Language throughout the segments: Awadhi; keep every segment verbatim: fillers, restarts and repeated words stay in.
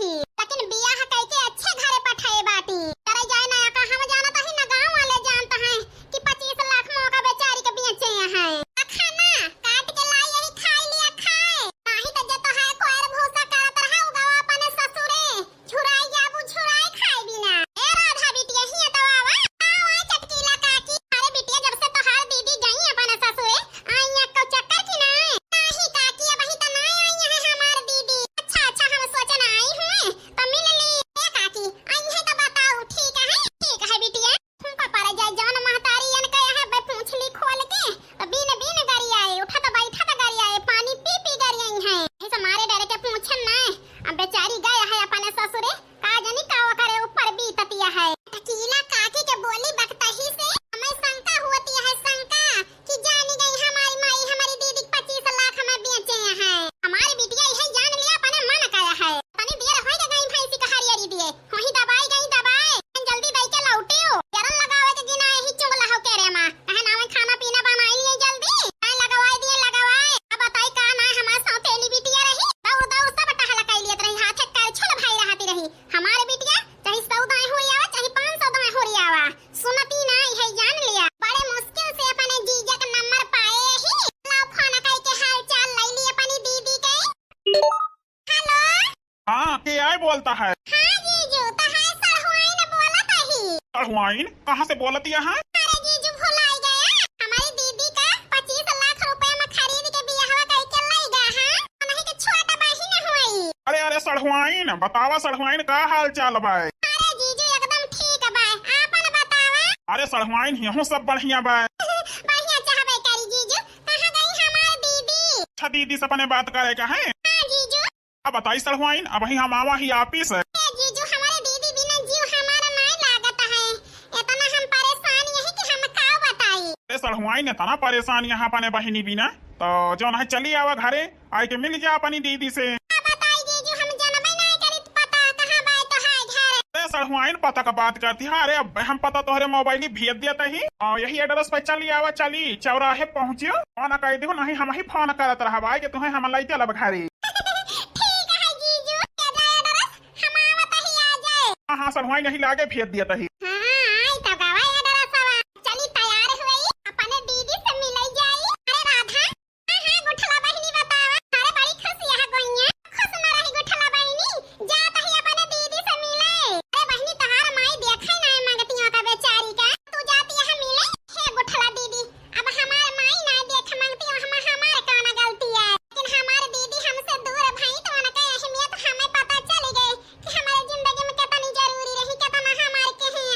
लेकिन बियाह कइके अच्छे घरे पठाए बाटी। करे जाए ना का, हम जानत ही ना, गाँव वाले जानत हैं कि पच्चीस लाख मोका बेचारी के बेचे हैं। अखा ना, काट के लाई यही खाई लिया खाए। नाही त जे तोहार कोयर भूसा करत रहा, उ गवा अपने ससुरे। झुराई जाबू, झुराई खाए बिना। ए राधा बिटिया, हियाँ तो आवा। आवा, चटकीला काकी। अरे बिटिया, जब से तोहार दीदी गई अपने ससुरे, आई हैं कौ चक्कर की ना? नाही काकी, अबही त ना आई हैं हमार दीदी। अच्छा, अच्छा, हम सोचन आई हुए, त मिल ली। ए काकी, आई हैं त बताऊ, ठीक है? ठीक है बिटिया। फूंका पड़ जाए, जौन महतारी यन कहे है, बे पूछ ली खोल के, त बीन बीन गरियाए, उठत बैठत गरियाए, पानी पी पी गरियाई हैं। इस मारे डर के पूछन ना, अब बेचारी गए है अपने ससुरे, का जानी का ओकरे ऊपर बीततिया है। टकीला काकी के बोली बकतही से हमें शंका होती है, शंका, कि जानी गई हमारी माई हमारी दीदी के पच्चीस लाख में बेचे हैं। हमारी बिटिया यही जान लिया अपने मन का है। तनी देर होई के गई भैंसी के हरियरी दिए, वही दबाई गई दबाए। जल्दी दई के लौटियो। जरन लगावे के गिना यही चुगला हो के रे माँ। कहे ना, खाना पीना बनाई लिए जल्दी। काहे लगवाई दिए, लगवाए। अब बताई का ना हमार सौतेली बिटिया रही। दौड़ दौड़ सब टहला कई लियत रही। हाथे करछुल भाई रहती रही। हमारे बिटिया चाहे सौ दाएं हो आवा, चाहे पाँच सौ दाएं हो आवा। सुनती ना, यही जान लिया। बड़े मुश्किल से अपने जीजा का नंबर पाए ही। लाओ फोन करके हाल चाल ले ली अपनी दीदी के। हेलो। हाँ, के आए बोलता है? हाँ जीजू, तो है सड़हुआइन बोलत ही। सड़हुआइन? कहाँ से बोलत यहाँ? अरे जीजू, भुलाई गया? हमारी दीदी का पच्चीस लाख रुपए में खरीद के बियाहवा करके लई गया है। उन्हीं के छोट बहिन हुई। अरे, अरे, सड़हुआइन, बतावा सड़हुआइन, का हाल चाल बाय? अरे जीजू, एकदम ठीक बाय, आपन बतावा। अरे सड़हुआइन, यहूँ सब बढ़िया बाय। बढ़िया चाहबे करी जीजू, कहाँ गई हमार दीदी? अच्छा, दीदी से अपने बात करे का है? हाँ जीजू। अब बताई सड़हुआइन, अबही हम आवा ही ऑफिस। ए जीजू, हमारे दीदी बिना जीव हमारा नाय लागत है। इतना हम परेशान यही कि हम का बताई। अरे सड़हुआइन, इतना परेशान यहाँ अपने बहिनी बिना, तो जौन है चली आवा घरे, आइके मिल जा अपनी दीदी से। का बताई जीजू, हम जनबे नाय करी पता कहाँ बाय तो है घर। अरे सड़हुआइन, पता का बात करती है। अरे अब हम पता तोहरे मोबाइल ही भेज देत ही। और यही एड्रेस पे चली आवा, चली चौराहे पहुँचियो। फोन कह दियो, नहीं हम ही फोन करत रहब, आइके तुम्हें हम लई चलब घरे। ठीक है जीजू, ये एड्रेस हम आवत ही आ जाए। हाँ, हाँ, सड़हुआइन, यही लागे भेज देत ही। हाँ, आई तो गवा एड्रेस हवा। चली तैयार हुई, अपने दीदी से मिलई जाई। अरे राधा, हाँ, हाँ, गुठला बहिनी बतावा। अरे बड़ी खुश यह गोइया। खुश न रही गुठला बहिनी, जात ही अपने दीदी से मिले। अरे बहिनी, तहार माई देखे ना मंगतिया का बेचारी का, तू जाती है मिले। हे गुठला दीदी, अब हमार माई ना देख मंगती, हम हमार कौन गलती है? लेकिन हमार दीदी हमसे दूर भई तो उनके अहमियत हमें पता चल गई कि हमारे जिंदगी में कितनी जरूरी रही, कितना हमारे के हैं।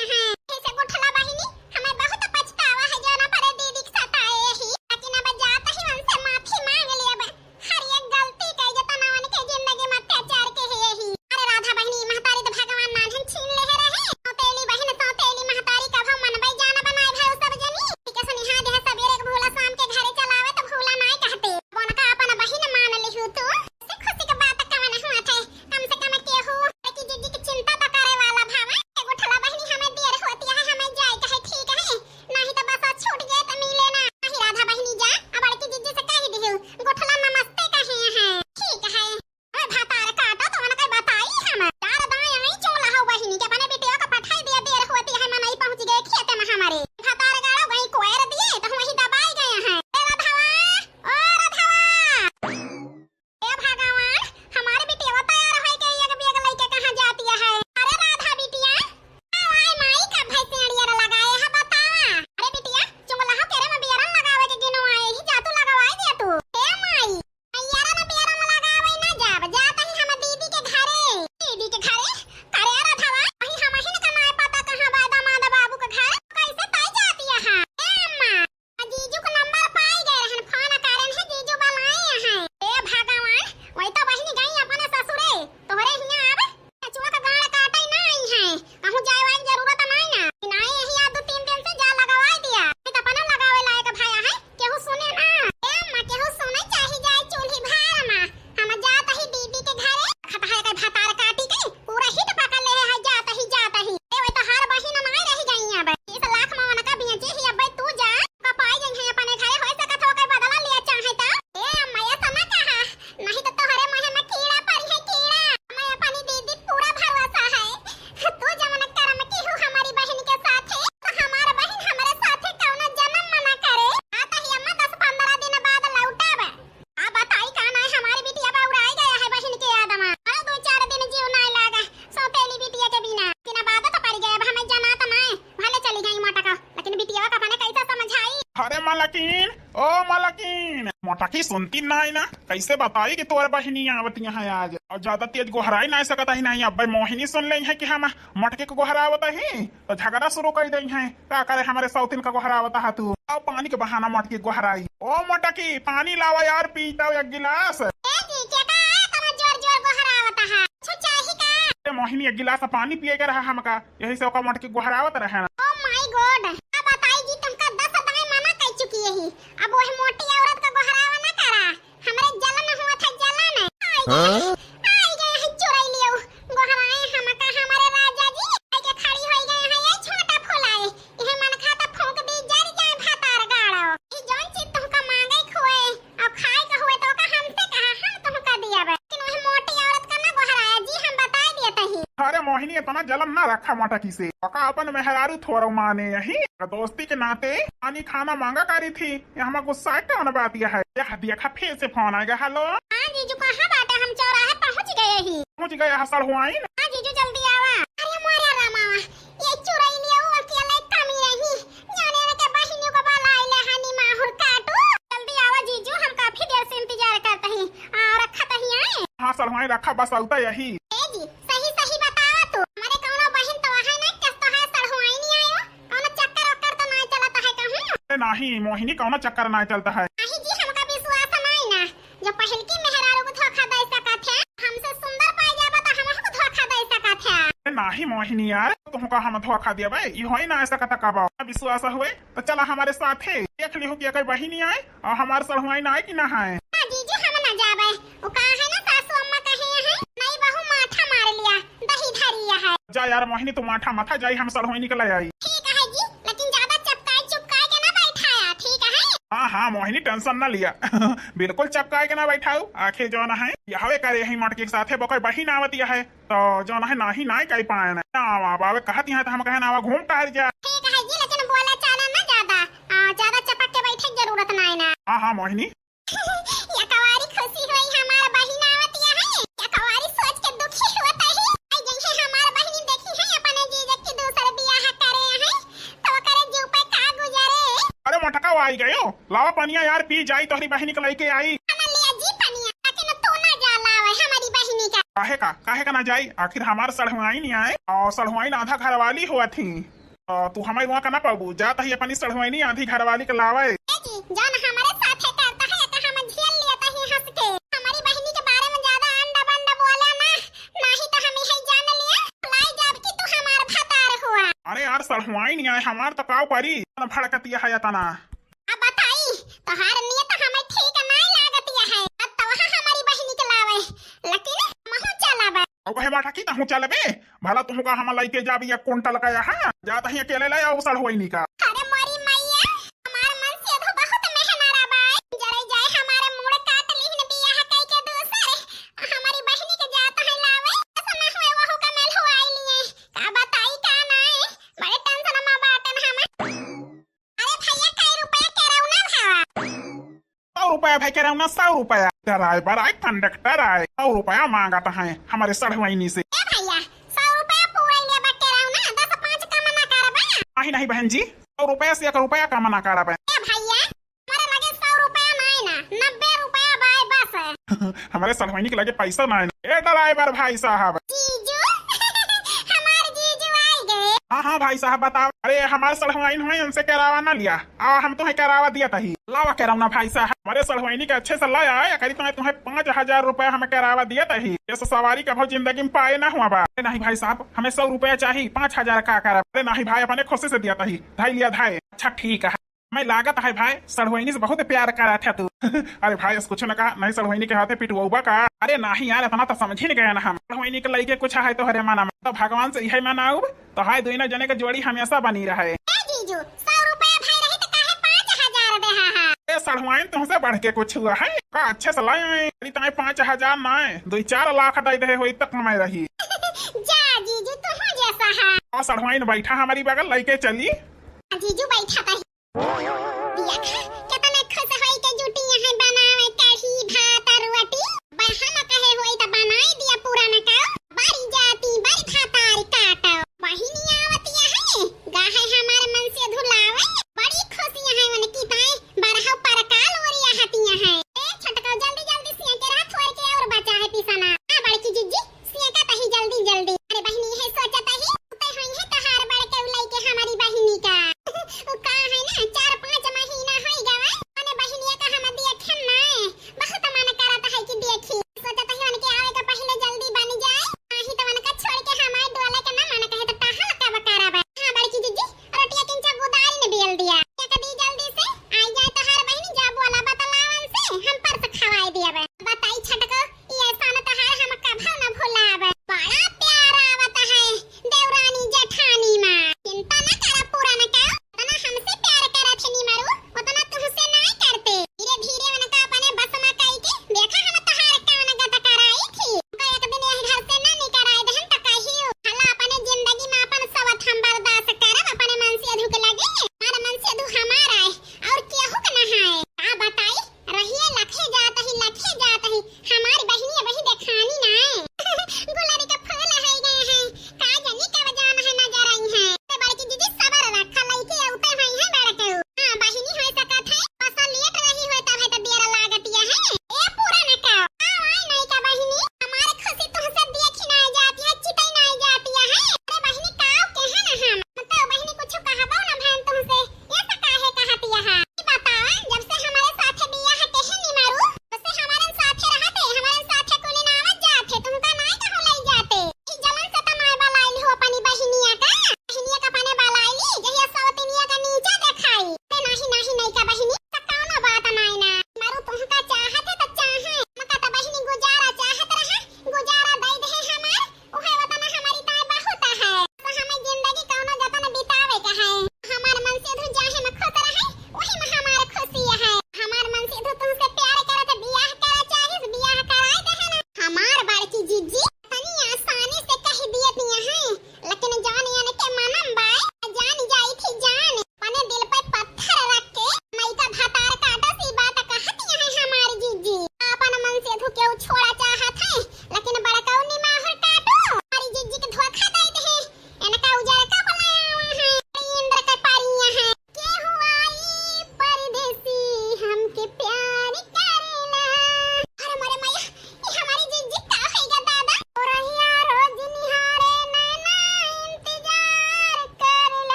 मलकिन, ओ मलकिन, मोटकी सुनती नाई ना, कैसे बताई कि तोर बहिनी आवती है आज। और ज्यादा तेज गोहराई नाई सकत ही नहीं, अब्बे मोहिनी सुन लेई है कि हम मोटकी के गोहरावत ही, तो झगड़ा शुरू कर देई है। का करे हमरे सौतिन का गोहरावत हा तू? आओ पानी के बहाना मोटकी गोहराई। ओ मोटकी, पानी लावा यार, पीता एक गिलास। ए जी, के का है, तमा जोर जोर गोहरावत हा? कुछ चाही का? ए मोहिनी, एक गिलास पानी पिए के रहा हमका। यही से ओका मोटकी गोहरावत रहे ना। Oh my God! अब बताई जी, तुमका दस दाएं मना कर चुकी यही। अब वह मोटी औरत का गोहरावा ना करा। हमरे जलन हुआ था, जलन। आई गए, हाँ? आई गए हैं चुरैलियो। गोहराए हमका हमारे राजा जी। आई के खड़ी होई गए हैं ये छोटा फुलाए। यह मन खाता फूंक दी, जर जाए भातार गाड़ो। ई जौन चीज तुमका मांगे खोए, अब खाए का हुए तो का हमसे कहा, हम तुमका दिया बे। लेकिन वह मोटी औरत का ना गोहराया जी, हम बताए दिए तही। अरे मोहिनी, इतना जलन ना रखा मोटकी से। ओका अपन मेहरारू थोरो माने यही। दोस्ती के नाते पानी खाना मांगा करी थी। ये हमार गुस्सा कौन बात यह है? यह देखा फिर से फोन आएगा। हेलो। हाँ जीजू, कहाँ बाटे? हम चौराहे पहुँच गए ही। पहुँच गए हा सड़हुआइन? हाँ जीजू, जल्दी आवा। अरे मोरे रामावा, ये चुरैलिया वो अकेले कमी रही। जाने न के बहिनियों को बुलाए ले हनी माहुर काटू। जल्दी आवा जीजू, हम काफी देर से इंतजार करते ही। आ, रखा तही आए। हाँ सड़हुआइन, रखा, बस औता यही। ए जी, सही सही बतावा तू। हमारे कौनो बहिन तो है ना, कस तो है सड़हुआइन आयो। कौनो चक्कर वक्कर तो ना चलत है कहूँ? अरे नाही मोहिनी, कौनो चक्कर ना चलता है। नाही जी, हमका विश्वास नहीं ना। जो पहिलकी मेहरारू को धोखा दे सकत है, हमसे सुंदर पाई जाबा तो हमहू को धोखा दे सकत है। अरे नाही मोहिनी यार, तुमका हम धोखा देबे, ई होई ना सकत कबो। विश्वास हुए तो चला हमारे साथे, देख लिहू कि एकर बहिनी आए और हमार सड़हुआइन आए कि ना आए। ना जीजू, हम ना जाबे। वो कहा है ना, सासू अम्मा कहे है, नई बहू माठा मार लिया, दही धरी है। जा यार मोहिनी, तू माठा मथा, जाई हम सड़हुआइन के ले आई। ठीक है जी, लेकिन ज्यादा चपकाए चुपकाए के ना बैठाया, ठीक है? हाँ हाँ मोहिनी, tension ना लिया। बिल्कुल चपकाए के ना बैठाऊ। आखिर जौन है, यहवे करे ही मोटकी के साथे, बोकर बहिन आवत है, तो जौन है नाही नाय कह पाए ना। ना आवा, बाबे कहत यहाँ तो हम कहे ना आवा, घूम टहर जा। ठीक है जी, लेकिन बोला चाला ना ज्यादा, आ, ज्यादा चपक के बैठे के जरूरत ना है ना। हाँ हाँ मोहिनी। या कवारी खुशी हुई, हमार बहिन आवत है। या कवारी सोच के दुखी होत है। आई जइसे हमार बहिन देखी है अपने जीजा की दूसर बियाह करे है, तो ओकरे जीव पे का गुजरे। अरे मोटका, आई गयो, लावा पनिया यार, पी जाई, तोहरी बहिनी के लइके आई। हम लिया जी पनिया, लेकिन तू ना जा लावे हमारी बहिनी का। काहे का, काहे का ना जाई? आखिर हमार सड़हुआइन आए, और सड़हुआइन आधा घरवाली हुआ थी। आ, तू हमारी वहाँ का ना पाबू, जात ही अपनी सड़हुआइनी आधी घरवाली के लावे। ए जी, जौन हमारे साथे करता है, एका हम झेल लेता ही हंस के। हमारी बहिनी के बारे में ज्यादा अंडा बंडा बोला ना, नाही तो हम यही जान लिया, लाई जाब कि तू हमार भतार हुआ। अरे यार, सड़हुआइन आए, हमार तो काव परी, भड़कतिया है इतना। अब बताई, तोहार नियत हमें ठीक नाय लागतिया है। अब तो वहाँ हमारी बहिनी के लावे, लेकिन महू चलावे। अब कहे बाटा की तहूँ चलबे? भला तुहूँ का हम लइके जाबी एक कुंटल का यहाँ? जात ही अकेले ले आओ सड़हुआइनी का। अरे मोरी मैया, हमार मन से तो बहुत मेहनरा बा। जरे जाए हमारे मूड़ काट लिहिन बियाह कई के दूसर। हमारी बहिनी के जात है लावे। ऐसा ना हुए वहू का मेल हुआई लिए। का बताई का नाय, बड़े tension में बाटन हम। अरे भैया, कई रुपया केरौना भावा? सौ रुपया भाई केरौना, सौ रुपया। ड्राइवर आए, कंडक्टर आए, सौ रुपया मांगत है हमारे सड़हुआइनी से। ए भैया, सौ रुपया पूरा लेबा केरौना, दस पाँच कम ना करबा? नहीं, नहीं बहन जी, सौ रुपया से एक रुपया कम ना करबे। ए भैया, हमारे लगे सौ रुपया नहीं ना, नब्बे रुपया बाय बस है। हमारे सड़हुआइनी के लगे पैसा नहीं ना। ए ड्राइवर भाई साहब। जीजू, हमार जीजू आई गए। हाँ, हाँ भाई साहब, बताओ। अरे, हमार सड़हुआइन हुए, उनसे केरावा ना लिया। आओ, हम तुम्हें केरावा दिया तही। लावा केरौना भाई साहब। हमारे सड़हुआइनी के अच्छे से लाया, या करी तुम्हें, तुम्हें पाँच हजार रुपया हमें केरावा दिया तही। ये सवारी कभो जिंदगी में पाए ना हुआ बा। अरे नहीं भाई साहब, हमें सौ रुपया चाहिए, पाँच हजार का करब? अरे नहीं भाई, अपने खुशी से दिया तही। धाई लिया धाई। अच्छा ठीक है। मैं लागत है भाई, सड़हुआइनी से बहुत प्यार करा था तू। अरे भाई, ऐसे कुछ न कहा, नहीं सड़हुआइनी के हाथे पिटवाऊबा का? अरे नहीं यार, इतना तो समझ ही नहीं गया ना हम। सड़हुआइनी के लइके कुछ है तो हरे मना में, तो भगवान से यही मनाऊब, तो हाय दोनों जने के जोड़ी हमेशा बनी रहे। ए जीजू, सौ रुपया भाई रही तो काहे पाँच हजार दे हा हा? ए सड़हुआइन, तुमसे बढ़ के कुछ हुआ है का? अच्छे से लाए आए, अरे ताए पाँच हजार ना है, दो चार लाख दे दे हो, इतना कमाए रही। जा जीजू, तुम जैसा है। और सड़हुआइन बैठा हमारी बगल, लइके चली। जीजू बैठा तही। देखा, केतना खुश होई के जुटी यहाँ बनावे कढ़ी, भात और रोटी। बहन कहे होई त बनाई दिया पूरा न का। बड़ी जाती, बड़ी भातारी काटो। बहिनी आवतिया है, गाहे हमारे मन से धुलावे। बड़ी खुशी है उनकी ताई।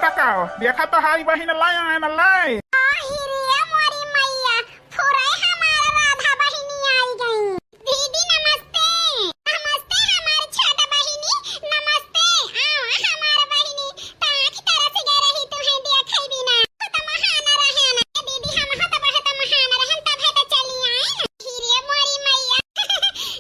तकाओ, देखा तो हारी बहिन लाए आए न लाए। आही रे मोरी मैया, फुरे हमार राधा बहिनी आई गई। दीदी नमस्ते। नमस्ते हमार छोट बहिनी, नमस्ते। आओ हमार बहिनी, त आँख तरस गए रही तुहे देखई बिना। बहुत महान रहन। ए दीदी, हम हो त बहुत महान रहन, तब है त चली आए। आही रे मोरी मैया,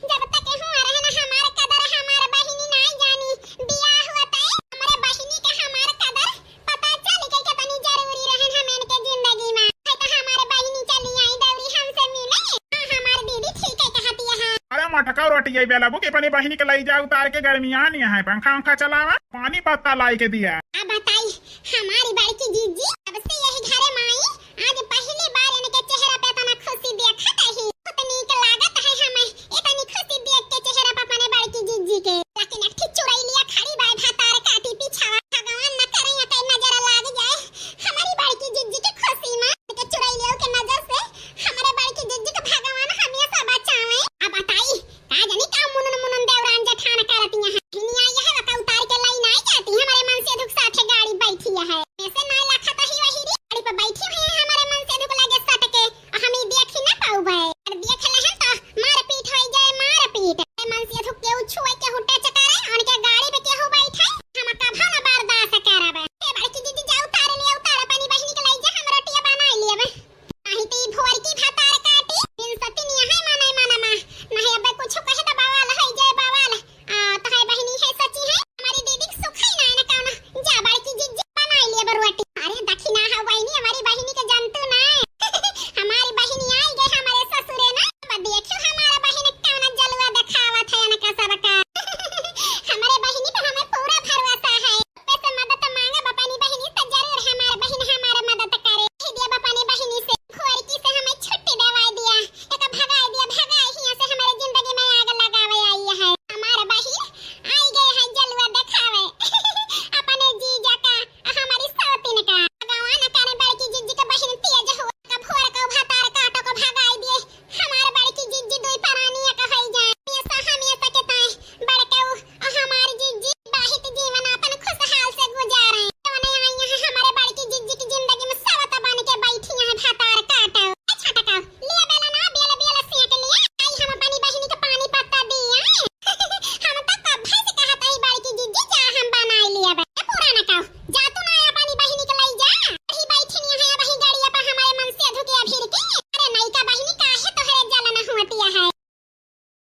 जब तक हुआ रहन हमार कदर हमार बहिनी नाई जानी। बियाह होतै हमरे बहिनी के हमार कदर पता चल के कितनी जरूरी रहन हमन के जिंदगी में। है तो हमार बहिनी चली आई दौरी हमसे मिले। हाँ, हमार दीदी ठीक है कहती है। अरे मटका रोटी आई बेला बुक अपनी बहिनी के लई जा उतार के गर्मियान यहाँ पंखा उंखा चलावा, पानी पत्ता लाई के दिया। अब बताई हमारी बड़की जीजी, जब से यही घरे